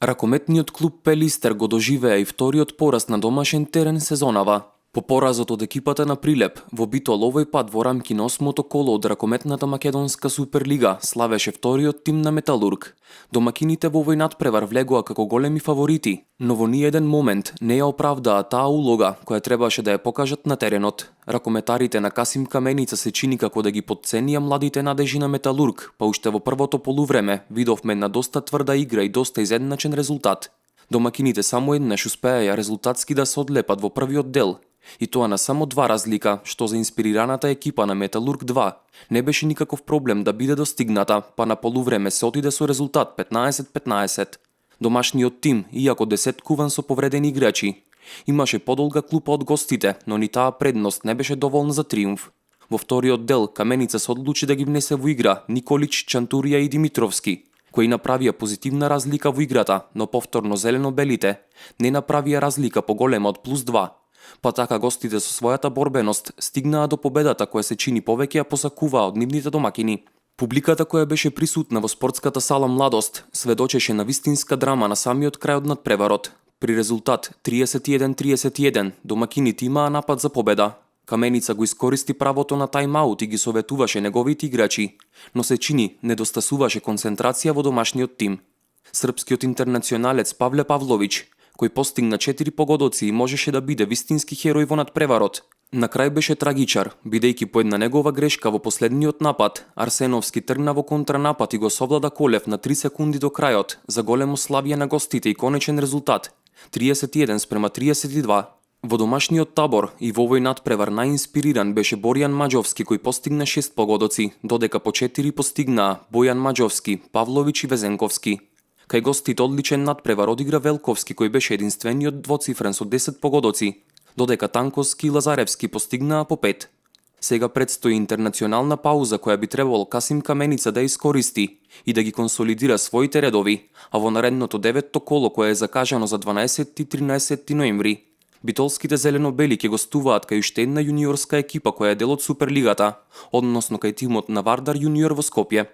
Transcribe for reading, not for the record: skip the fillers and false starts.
Ракометниот клуб Пелистер го доживеа и вториот пораз на домашен терен сезонава. По поразот од екипата на Прилеп, во Битол овој пат во рамки на осмото коло од ракометната македонска суперлига славеше вториот тим на Металург. Домакините во овој надпревар влегоа како големи фаворити, но во ниеден момент не ја оправдаа таа улога која требаше да ја покажат на теренот. Ракометарите на Касим Каменица се чини како да ги потценија младите надежи на Металург, па уште во првото полувреме видовме на доста тврда игра и доста изедначен резултат. Домакините само еднаш успеаја резултатски да се одлепат во првиот дел, и тоа на само 2 разлика, што за инспирираната екипа на Металург 2 не беше никаков проблем да биде достигната, па на полувреме се отиде со резултат 15-15. Домашниот тим, иако десеткуван со повредени играчи, имаше подолга клупа од гостите, но ни таа предност не беше доволна за триумф. Во вториот дел Каменица се одлучи да ги внесе во игра Николич, Чантурија и Димитровски, кои направија позитивна разлика во играта, но повторно зелено-белите не направија разлика поголема од +2. Па така гостите со својата борбеност стигнаа до победата која се чини повеќе ја посакуваа од нивните домакини. Публиката која беше присутна во спортската сала Младост сведочеше на вистинска драма на самиот крај од надпреварот. При резултат 31-31 домакините имаа напад за победа. Каменица го искористи правото на тајм-аут и ги советуваше неговите играчи, но се чини недостасуваше концентрација во домашниот тим. Српскиот интернационалец Павле Павлович, кој постигна 4 погодоци и можеше да биде вистински херој во надпреварот, на крај беше трагичар, бидејќи по една негова грешка во последниот напад, Арсеновски тргна во контранапад и го совлада Колев на 3 секунди до крајот за големо славје на гостите и конечен резултат 31-32. Во домашниот табор и во овој надпревар најинспириран беше Боријан Маџовски кој постигна 6 погодоци, додека по 4 постигнаа Бојан Маџовски, Павлович и Везенковски. Кај гостите одличен надпревар одигра Велковски кој беше единствениот двоцифрен со 10 погодоци, додека Танковски и Лазаревски постигнаа по 5. Сега предстои интернационална пауза која би требало Касим Каменица да искористи и да ги консолидира своите редови, а во наредното 9-то коло кое е закажано за 12 и 13 ноември, битолските зелено-бели ќе гостуваат кај уште една јуниорска екипа која е дел од Суперлигата, односно кај тимот на Вардар Јуниор во Скопје.